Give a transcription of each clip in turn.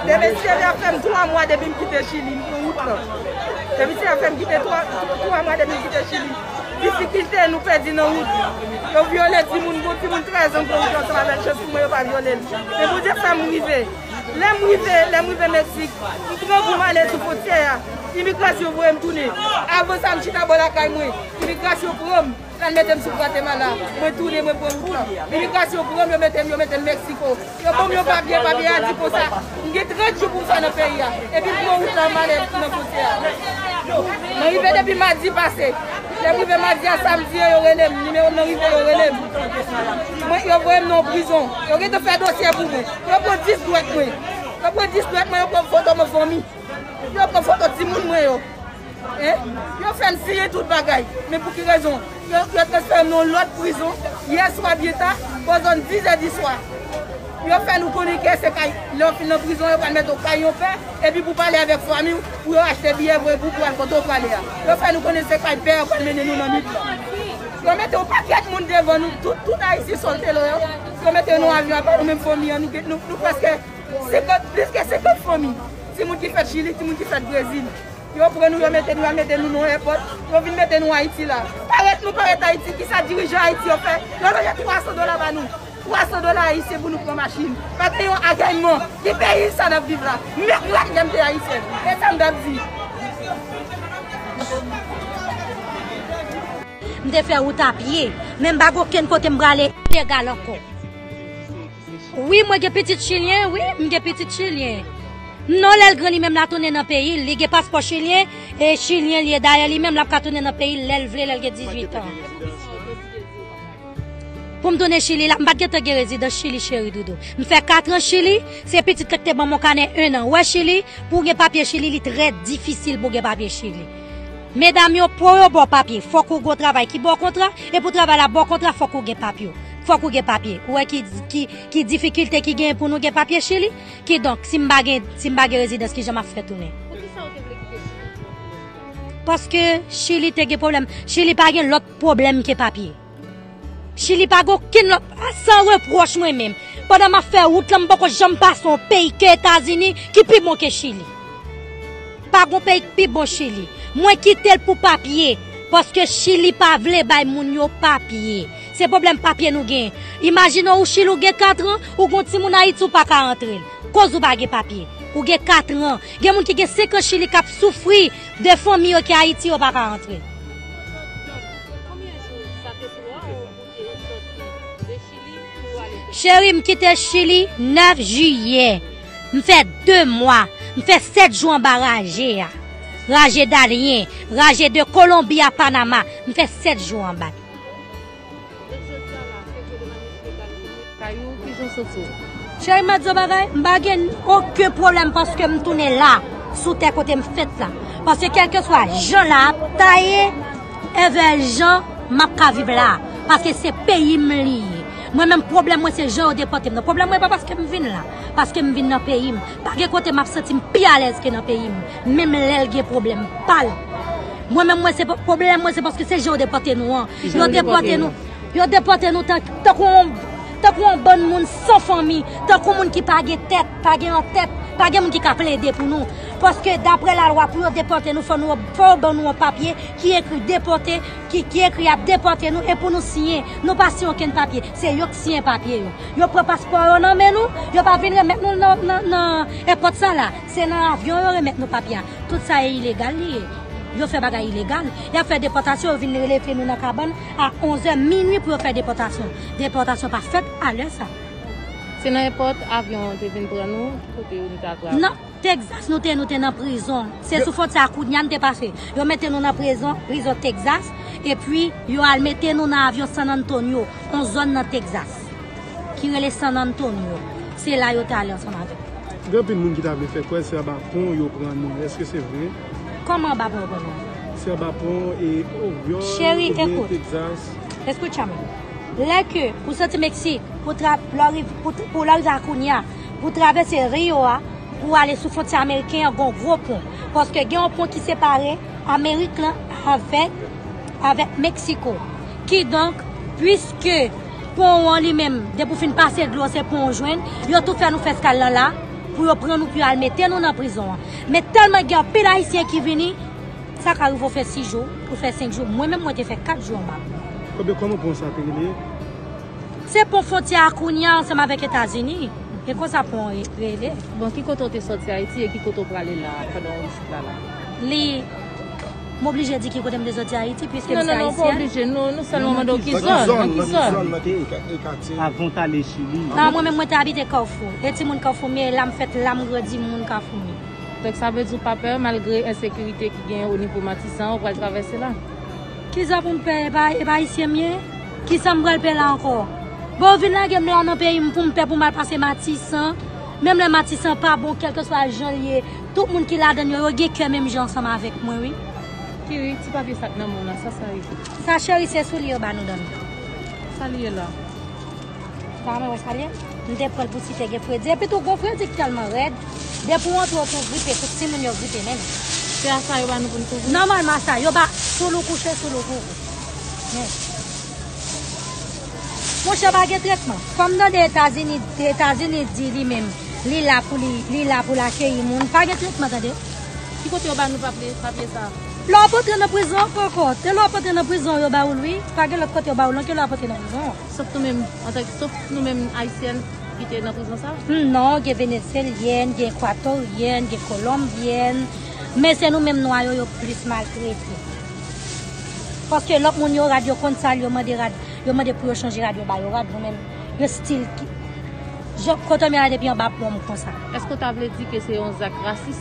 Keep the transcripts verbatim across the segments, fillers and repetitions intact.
Demen, si ap fè m twa mwa depi m kite Chili, m pran wout lan. Depi si ap fè m kite twa, twa mwa depi m kite Chili. Difikilte nou pèdi nan wout. Yo vyole timoun, gon timoun trèz an pran wout lan ansanm avè l, chans pou mwen yo pa vyole l. Men Bondye fè m rive. Lè m rive, lè m rive Meksik, m pran pou m ale sou fwontyè a. Imigrasyon voye m tounen. Avan sa, m chita bò lakay mwen. Imigrasyon pran m. L al mete m sou Gwatemala. Mwen tounen, mwen pran wout lan. Imigrasyon pran m, yo mete m, yo mete m Meksiko. Yo ban m yon papye, papye a di konsa, m gen trant jou pou m fè nan peyi a. Epi m pran wout lan, m ale nan fwontyè a. Mwen rive depi madi pase. Lè m rive madi a, samdi an, yo rele m. Nimewo m nan rive, yo rele m. Mwen, yo voye m nan yon prizon. Yo gentan fè dosye pou mwen. Yo pran dis dwèt mwen. Yo pran dis dwèt mwen, yo pran foto mwen fanmi. Yo pran foto timoun mwen yo. Hein? Yo fè m siyen tout bagay. Men pou ki rezon? Yo, yo transfere m nan yon lòt prizon. Yè swa byen ta, bò zòn dizè di swa. Yo fè nou konnen ke se kay, lè yo fin nan prizon, yo pral mete w kay yon pè, epi pou pale avèk fanmi w, pou yo achte biyè voye pou, pou al kote w prale a. Yo fè nou konnen se kay pè yo pral mennen nou nan nwit lan. Yo mete yon pakèt moun devan nou, tout, tout Ayisyen sòlte lò yo. Yo mete nou avyon apa nou menm fanmi an, nou, nou, nou prèske senkant, plis ke senkant fanmi. Timoun ki fèt Chili, timoun ki fèt Brezil. Yo pran nou, yo mete nou, yo mete nou nan èpòt. Yo vin mete nou Ayiti la. Parèt nou parèt Ayiti, kisa dirijan Ayiti yo fè? Yo lòje twa san dola ba nou. Twa san dola ayisyen pou nou pran machin. Pa gen yon agèyman. Ki peyi sa n ap viv la? Mèt rad lè m te ayisyen. E sa m t ap di. M te fè wout a pye. Men m pa gen okenn kote m prale ilegal ankò. Wi, mwen gen pitit chilyen, wi, m gen pitit chilyen. Non, lè l gran, li menm l a tounen nan peyi l. Li gen paspò chilyen, e chilyen li ye. Dayè, li menm l ap ka tounen nan peyi l lè l vle, lè l gen dizuit an. Pou m tounen Chili la, m pa t gentan gen rezidans Chili, cheri doudou. M fè kat an Chili, se pitit la ki te ban m yon kanè en an. Wè Chili, pou w gen papye Chili, li trè difisil pou w gen papye Chili. Medam yo, pou yo ba w papye, fòk ou gen yon travay ki ba w kontra, e pou travay la ba w kontra, fòk ou gen papye. Fòk ou gen papye. Ou wè ki, ki, ki difikilte ki genyen pou nou gen papye Chili? Kidonk, si m pa gen, si m pa gen rezidans, kijan m ap fè tounen? Poukisa w te vle kite Chili? Paske Chili te gen pwoblèm. Chili pa gen lòt pwoblèm ke papye. Chili pa gen okenn lòt, san repwòch mwen menm. Pandan m ap fè wout lan, m poko janm pase yon peyi ke Etazini ki pi bon ke Chili. Pa gon peyi k pi bon Chili. Mwen kite l pou papye, paske Chili pa vle bay moun yo papye. Se pwoblèm papye nou gen. Imajine w, ou Chili, ou gen kat an, ou gon timoun Ayiti, ou pa ka antre l. Koz ou pa gen papye. Ou gen kat an. Gen moun ki gen senk an Chili k ap soufri de fanmi yo ki Ayiti, yo pa ka antre. Cheri, m kite Chili nèf jiyè. M fè de mwa. M fè sèt jou anba raje a. Raje Darién, raje de Kolonbi a Panama. M fè sèt jou anba. Kay ou, kijan w santi w? Cheri, m ap di w bagay, m pa gen okenn pwoblèm paske m tounen la, sou tè kote m fèt la. Paske kèlkeswa jan la ap ta ye, envè jan m ap ka viv la, paske se peyi m li ye. Mwen menm, pwoblèm mwen se jan yo depòte m nan. Pwoblèm mwen pa paske m vin la, paske m vin nan peyi m. Pa gen kote m ap santi m pi alèz ke nan peyi m, menm lè l gen pwoblèm pa l. Mwen menm, mwen se pa, pwoblèm mwen se paske se jan yo depòte nou an. Yo depòte nou, yo depòte nou tan, tankou yon, tankou yon bann moun san fanmi, tankou moun ki pa gen tèt, pa gen yon tèt, pa gen moun ki ka plede pou nou. Paske daprè lalwa, pou yo depòte nou, fò nou, fò yo ban nou yon papye ki ekri depòte, ki, ki ekri y ap depòte nou, e pou nou siyen. Nou pa siyen okenn papye, se yo k siyen papye yo. Yo pran paspò yo nan men nou, yo pa vin remèt nou nan, nan, nan èpòt sa la. Se nan avyon yo remèt nou papye a. Tout sa e ilegal li ye. Yo fè bagay ilegal. Y ap fè depòtasyon, yo vin rele fè nou nan kabann a onzè minwi pou yo fè depòtasyon. Depòtasyon pa fèt a lè sa. Se nan èpòt avyon an te vin pran nou, kote nou ta pral? Nan Texas nou te, nou te nan prizon. Se sou fwontyè a kounye a n te pase. Yo mete nou nan prizon, prizon Texas, epi yo al mete nou nan avyon San Antonio, yon zòn nan Texas, ki rele San Antonio. Se la yo te ale ansanm avè m. Gen anpil moun ki ta vle fè kwè se anba pon yo pran nou. Èske se vre? Kòman anba pon yo pran nou? Se anba pon e Oregon oubyen Texas. Cheri, ekout. Escúchame. Lè ke ou soti Meksik, pou tra-, lè w riv-, pou, pou lè w rive a Kounye a, pou travèse Rio a, pou ale sou fwontyè ameriken an, gen yon gwo pon. Paske gen yon pon ki separe Amerik lan avèk, avèk Meksiko. Kidonk, piske pon an li menm, depi w fin pase dlo, se pon w jwenn, yo tou fè nou fè eskal lan la. pou yo pran nou, pou yo al mete nou nan prizon an. Men tèlman gen anpil Ayisyen ki vini, sa ka rive w fè sis jou, ou fè senk jou. Mwen menm, mwen te fè kat jou anba pon. Kòman pon sa te rele? Se pon fwontyè a kounye a ansanm avèk Etazini. E konsa pon an re-, rele. Bon, ki kote w te sòti Ayiti e ki kote w prale la, pandan w isit la la? Li, m oblije di ki kote m te sòti Ayiti, piske m se Ayisyèn. Non, non, non, pa oblije. Nou, nou sèlman mande w ki zòn, nan ki zòn. Nan ki zòn, nan ki katye? Avan w t ale Chili. Non, mwen menm, mwen te abite Kafou. E timoun Kafou m ye, la m fèt, la m grandi, m moun Kafou m ye. Donk, sa vle di w pa pè, malgre ensekirite ki genyen o nivo Matisan, ou pral travèse la? Kisa pou m pè? E pa, e pa Ayisyen m ye? Kisa m pral pè la ankò? Bon, yo vin lage m la nan peyi m pou m pè pou m al pase Matisan. Menm lè Matisan pa bon, kèlkeswa jan l ye, tout moun ki ladan l yo, yo gen kè menm jan ansanm avèk mwen, wi. Kiri, ti papye sa k nan men w la, sa sa ye? Sa, cheri, se soulye yo ba nou dan nou. Sa li ye la? Sa mwen wè sa li ye? M te pran l pou si te gen fredi. Epi tou, gon fredi k tèlman rèd. Depi w antre, w tou gripe, tout timoun yo gripe menm. Se a sa yo ba nou pou n kouvri? Nòmalman, a sa. Yo ba, sou l ou kouche, sou l ou kouvri. Men. Monchè, pa gen tretman. Kòm tande Etazini, Etazini di li menm, li la pou li, li la pou l akeyi moun. Pa gen tretman, tande. Ki kote yo ba nou papye, papye sa? Lè w ap antre nan prizon ankò, ankò. Se lè w ap antre nan prizon yo ba ou l, wi. Pa gen lòt kote yo ba ou l, non, ke lè w ap antre nan prizon. Sof nou menm, antanke, sof nou menm Ayisyèn ki te nan prizon sa? Hmm, non, gen Venezyelyèn, gen Ekwatoryèn, gen Kolonbyèn. Men se nou menm nwa yo, yo plis maltrete. Paske lòt moun yo, rad yo konn sal, yo mande rad, yo mande pou yo chanje rad, yo ba yo rad, nou menm, yo still ki-, jan, kote m ye a depi anba pon m konsa. Èske w ta vle di ke se yon zak rasis?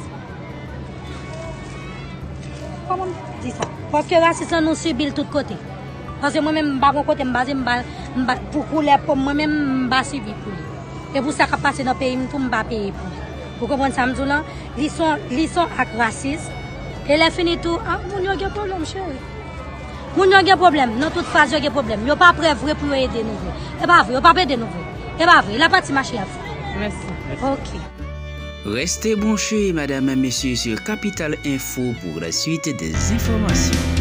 Kòman m di sa? Paske rasis lan, nou sibi l tout kote. Paske mwen menm, m pa gon kote m baze, m pa, m pa, pou koulè po m, mwen menm, m pa sibi pou li. E pou sa k ap pase nan peyi m tou, m pa peye pou li. Ou konprann sa m di w lan? Li se yon, li se yon ak rasis. E lè fini tou, ah, moun yo gen pwoblèm, cheri. Moun yo gen pwoblèm. Nan tout faz, yo gen pwoblèm. Yo pa prè vre pou yo ede nou vre. E pa vre, yo p ap ede nou vre. E pa vre. L ap pati mache y ap fè. Mèsi. Ok. Restez branchés, mesdames et messieurs, sur Capital Info pour la suite des informations.